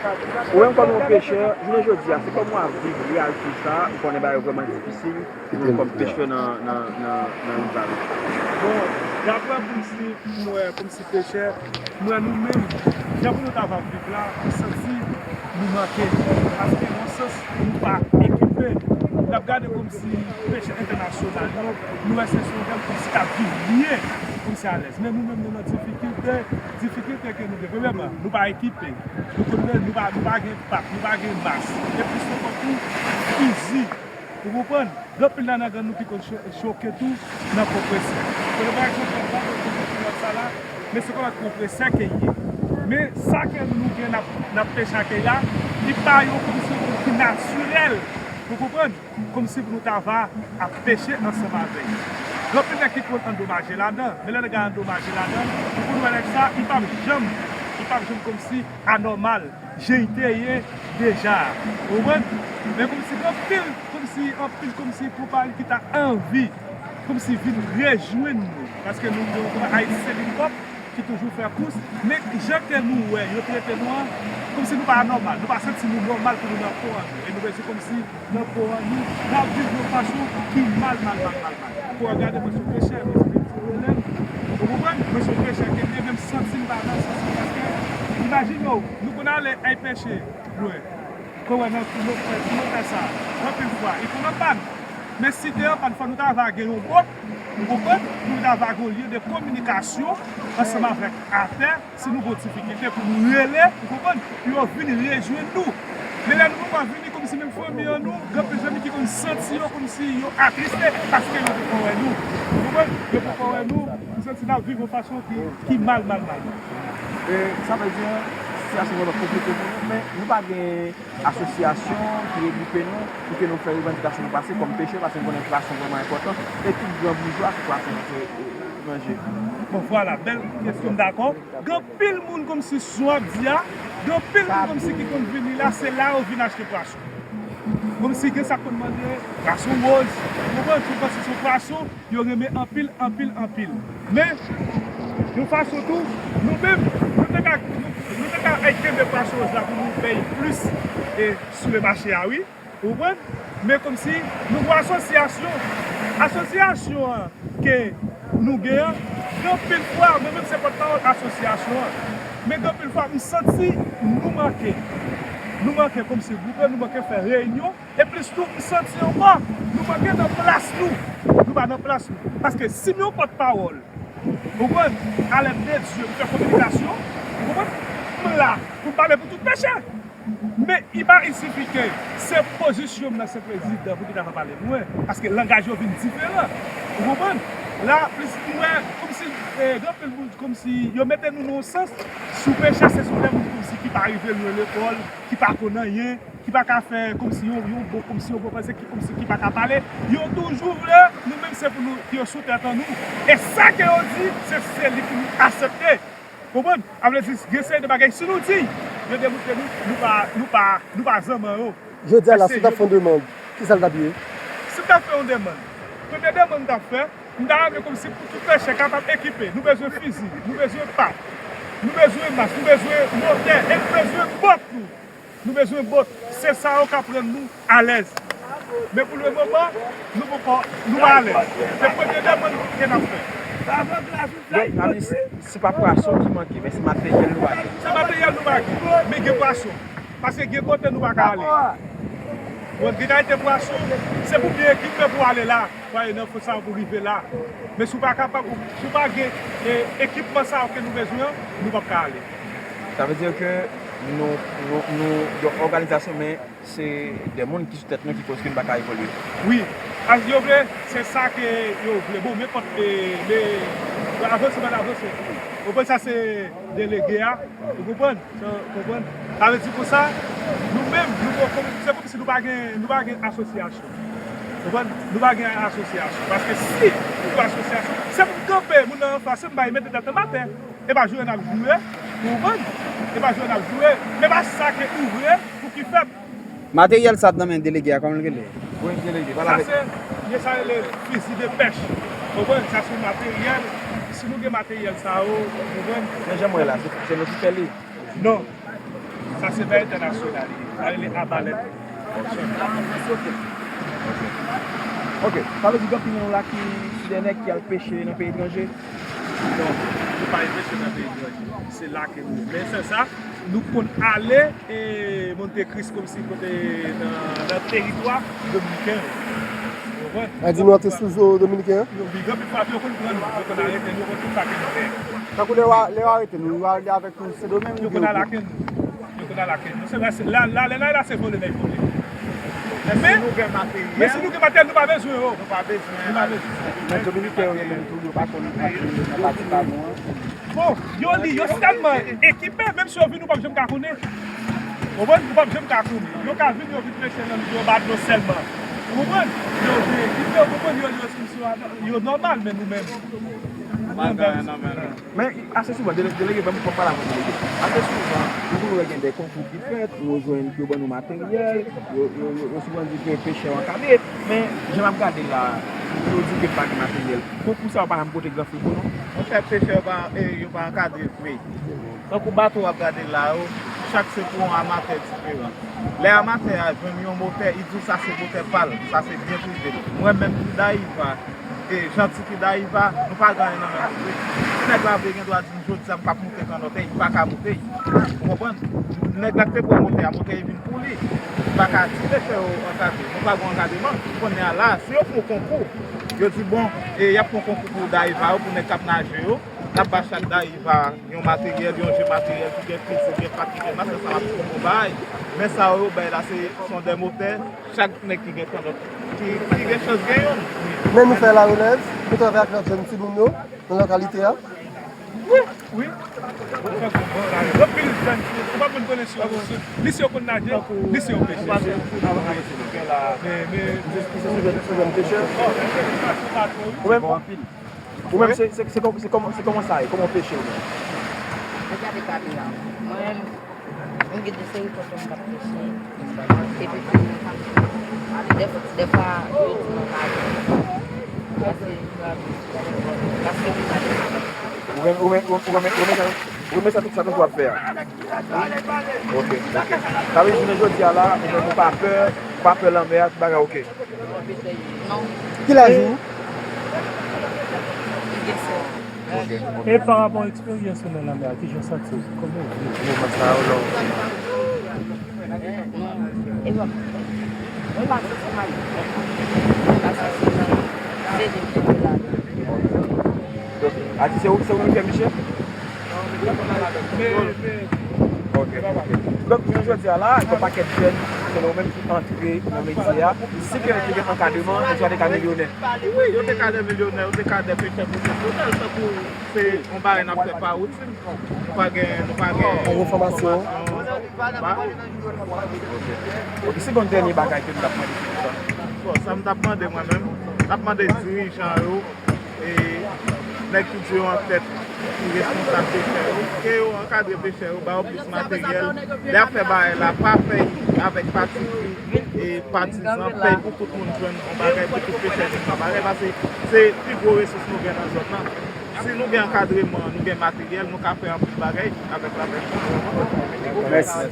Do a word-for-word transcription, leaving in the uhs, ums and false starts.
Ou menm kòm yon pechè, jounen jodi a, se kòman w ap viv reyalite sa a, ou konnen bagay yo vrèman difisil pou nou kòm pechè nan, nan, nan, nan rivaj. Bon, daprè m, kòmsi, m wè, kòmsi pechè, m wè nou menm, jan pou nou ta va viv la, m santi nou manke. Paske, nan sans, nou pa ekipe. N ap gade kòmsi pechè entènasyonal yo, nou wè se yon nèg kòmsi k ap viv byen, kòmsi alèz. Men nou menm, nou nan difikilte, difikilte ke nou gen. Premyèman, nou pa ekipe. Nou konn, nou pa, nou pa gen pak, nou pa gen mas. E plis ankò tou, fizi. Ou konprann? Gen anpil nan, nan gang nou ki konn cho-, choke tou nan pwòp rèsè. Kote pa egzanp, nan pwòp rèsè sa la, men se konn pwòp rèsè ke l ye. Men sa ke nou gen n ap, n ap pechake a, li pa yon kondisyon ki natirèl. Ou konprann? Kòmsi pou nou ta va ap peche ansanm avè l. Gen anpil nèg ki konn andomaje ladan, men lè nèg la andomaje ladan, ou konn wè nèg sa, li p ap janm, li p ap janm kòmsi anòmal, jan li te ye deja a. Ou konprann? Men kòmsi gen anpil, kòmsi anpil, kòmsi konpayi ki ta anvi, kòmsi vin rejwenn nou. Paske nou, nou, nou Ayiti se limkòp, ki toujou fè kous, men jan ke nou wè yo trete nou an, kòmsi nou pa nòmal, nou pa santi nou nòmal pou nou nan kò an nou, e nou bezwen kòmsi nan kò an nou, n ap viv yon fason ki mal, mal, mal, mal, mal. Pou w gade mwen se yon pechè, mwen se yon pechè, ou konprann? Mwen se yon pechè ke m ye, men m santi m pa nan sans mwen, paske, imajine w, nou konn ale ay peche lwen. Kò wè nan, nan, nan, nan sa, anpil fwa, li konn anpàn. Men si te anpàn, fò nou ta va gen yon bòt, ou konprann? Pou nou ta va gen yon lyen de kominikasyon ansanm avèk atè, si nou gen difikilte pou nou rele, ou konprann? Pou yo vin rejwenn nou. Men lè nou poko vini kòmsi menm fanmi an nou, gen anpil zanmi ki konn santi yo kòmsi yo atriste paske yo poko wè nou. Ou konprann? Yo poko wè nou, nou santi n ap viv yon fason ki, ki mal, mal, mal, mal. E sa vle di, sitiyasyon vrèman konplike pou nou, men nou pa gen asosyasyon ki regwoupe nou pou ke nou fè revandikasyon nou pase kòm pechè, paske nou konnen pwason vrèman enpòtan, e tout gran boujwa se pwason yo se, e, manje. Bon, vwala, bèl kesyon, m dakò. Gen anpil moun kòmsi jan w ap di a, gen anpil moun kòmsi ki konn vini la, se la yo vin achte pwason. Kòmsi gen sa k konn mande pwason woz, ou konprann, sou pwason, sou pwason, yo renmen anpil, anpil, anpil. Men, yon fason tou, nou menm, nou te ka, nou, nou te ka, ey, kenbe pwason woz la pou nou fè l plis, e, sou le mache a, wi. Ou konprann? Men kòmsi, nou gon asosyasyon. Asosyasyon an ke nou gen an, gen anpil fwa, mwen menm se pòtpawòl asosyasyon an. Men gen anpil fwa, m santi nou manke. Nou manke kòmsi gwoupe, nou manke fè reyinyon. E plis tou, m santi ankò, nou manke nan plas nou. Nou pa nan plas nou. Paske si m yon pòtpawòl, ou konprann, alèd de Dye, m fè kominikasyon, ou konprann, m la pou m pale pou tout pechè. Men i pa, i sifi ke se pozisyon m nan se prezidan pou ki ta va pale mwen, paske langaj yo vin diferan. Ou konprann? La, plis m wè, kòmsi, e, gen anpil moun, kòmsi yo mete nou nan yon sans, sou pechè, se sou de moun kòmsi ki pa rive lwen lekòl, ki pa konn anyen, ki pa ka fè kòmsi yon, yon bon, kòmsi yon bon fransè, ki kòmsi ki pa ka pale. Yo toujou vle, nou menm se pou nou, yo sou tèt an nou. E sa ke yo di, se, se li pou nou aksepte. Konprann? A vle di, gen seri de bagay, si nou di, yo demoute nou, nou pa, nou pa, nou pa zanman yo. Jodi a la, si w t ap fè yon demann, ki sa l t ap ye? Si m t ap fè yon demann, premye demann m t ap fè, m ta renmen kòmsi pou tout pechè kapab ekipe. Nou bezwen fizi, nou bezwen pak, nou bezwen mas, nou bezwen motè, e nou bezwen bòt tou. Nou bezwen bòt. Se sa yo k ap rann nou alèz. Men pou le moman, nou poko, nou pa alèz. Se premye demann ke n ap fè. Donk, sa vle di, se pa pwason ki manke, men se materyèl nou pa gen. Se materyèl nou pa gen, men gen pwason. Paske gen kote nou pa ka ale. Bon, gen kalite pwason, se pou byen ekipe pou ale la, pou ale nan fon sa pou rive la. Men si w pa kapab, si w pa gen, e, ekipman sa yo ke nou bezwen an, nou p ap ka ale. Sa vle di ke nou, nou, nou yon òganizasyon, men se de moun ki sou tèt nou ki koz ke nou pa ka evolye. Wi, as yo vle, se sa ke yo vle. Bon, men kòt, e, men, avanse, ban avanse. Ou konprann, sa se delege a, ou konprann? Sa, ou konprann? Sa vle di konsa, nou menm, nou, nou, se kòmsi nou pa gen, nou pa gen asosyasyon. Ou konprann? Nou pa gen asosyasyon. Paske si nou gen asosyasyon, se pou m kanpe, moun nan anfas, se m bay mete tèt anba tè. E pa joure n ap joure, ou konprann? E pa joure n ap joure, men pa sa ke ou vle pou ki fèt. Materyèl sa nan men delege a, kòman l rele? Wi, delege, pale avèk. Sa se, sa rele fizi de pèch. Ou konprann? Sa se materyèl. Si nou gen materyèl sa yo, ou konprann? Men jan m wè la, se, se nou ki fè li? Non. Sa se bay entènasyonal li ye. Sa rele abalèt. Ok. Sa vle di gen anpil nan nou la ki se de nèg ki al peche nan peyi etranje. Non, nou pa al peche nan peyi etranje. Se la ke nou. Men sèl sa, nou konn ale e Monte Cristo kòmsi kote nan, nan teritwa dominiken yo. Ou konprann? A di nou antre sou zo dominiken an? Yo, gen anpil fwa tou yo konn pran nou, yo konn arete nou, yo konn tout sa ke nou fè. Tankou lè yo a- lè yo arete nou, yo ale avèk nou Sendomeng Yo oubyen konn al yo ake nou. Yo konn al ake nou. Se vre, se- la, la, lè n ale la, se vole nèg vole. Men si nou gen materyèl, Men si nou gen materyèl, nou pa bezwen yo. Nou pa bezwen. Nou pa bezwen. Men dominiken yo menm tou, yo pa konn antre nan pati pa nou an. Bon, yo li, yo tèlman ekipe, menm si yo vin, ou p ap janm ka konnen. Ou konprann? Ou p ap janm ka konnen. Yo ka vin, yo vin peche nan yo ba dlo sèlman. Ou konprann? Yo vin ekipe, ou konprann? Yo, yo, yo, yo nòmal, men nou menm. Pa gen anyen nan men nou. Men ase souvan, dele- delege, ban m pale avè w, delege. Ase souvan, nou konn wè gen de konkou ki fèt, yo jwenn, yo ban nou materyèl, yo, yo, yo, yo souvan di ke pechè yo ankadre, men jan m ap gade la, yo di ke pa gen materyèl. Konkou sa yo pa janm pote gran fwi pou nou. Monchè, pechè yo pa, e, yo pa ankadre vre. Tankou bato w ap gade la yo, chak se pou yon amatè diferan. Lè amatè a jwenn yon motè, li di w sa se motè pa l, sa se byen prive l. Mwen menm ki Dayiva, e, Janti ki Dayiva, nou pa gen anyen nan men nou vre. Si nèg la vle gen dwa di m jodi a m p ap moute kannòt, li pa ka moute. Ou konprann? Nèg la ki te pran motè a, motè a vin pou li. Li pa ka di pechè yo ankadre. Nou pa gen ankadreman. Kounye a la, si yo fè yon konkou, yo di bon, e, y ap fè yon konkou pou Dayiva yo, pou nèg k ap naje yo. N ap ba chak Dayiva yon materyèl, yon je materyèl ki gen fizik, gen pak, ki gen mas, ansanm ak yon bon bagay. Men sa yo bay la, se son de motè, chak nèg ki gen kannòt, ki, ki gen chans gen youn. Men nou fè larelèv, nou travay ak lòt jèn timoun yo nan lokalite a. Wi, wi. Anpil jèn, ou pa konn konnen si yo, si, ni si yo konn naje, ni si yo peche. Men, men, Ou menm, ou menm se, se, se, kòm- se kòman, se kòman sa ye? Kòman w peche ou menm? Mwen, mwen gen de seri kòk mwen k ap peche. Epi tou, dèf- dèfwa, yo di mwen pa ale. Paske, paske mwen pa ale. Ou renmen, ou renmen, ou renmen, ou renmen, ou renmen sa, sa nou ap fè a? Ok, ok. Sa vle di jounen jodi a la, ou menm ou pa pè, ou pa pè lanmè a, tout bagay ok. Non. Ki laj ou? Li gen sè. Ok, ok. E pa rapò eksperyans ou nan lanmè a, kijan w santi w? Kòman w viv moman sa yo la w Non. E bon. Mwen pa santi mal. Mwen pa santi mal. Se de mwen la. Donk, a di se ou, se ou ki fè misye? Ok, ok. Donk, jounen jodi a la, gen yon pakèt jèn, selon ou menm ki antre nan metye a, si ke te gen ankadreman, yo te ka milyonè. Wi, yo te ka de milyonè, yo te ka de pechè pwofesyonèl, tankou se yon bagay n ap fè pa woutin. Nou pa gen, nou pa gen Pa gen fòmasyon. Ba, Ok, se yon dènye bagay ke m t ap mande se sa. Bon, sa m t ap mande mwen menm, m t ap mande dirijan yo, e nèg ki di yo an tèt, ki responsab pechè yo, ke yo ankadre pechè yo, ba yo plis materyèl. Lè y ap fè bagay la, pa fè y avèk patipri e patizan, fè y pou tout moun jwenn yon bagay, pou tout pechè jwenn yon bagay, paske se pi gwo resous nou gen nan zòn nan. Si nou gen ankadreman, nou gen materyèl, nou ka fè anpil bagay avèk lapèch. Mèsi.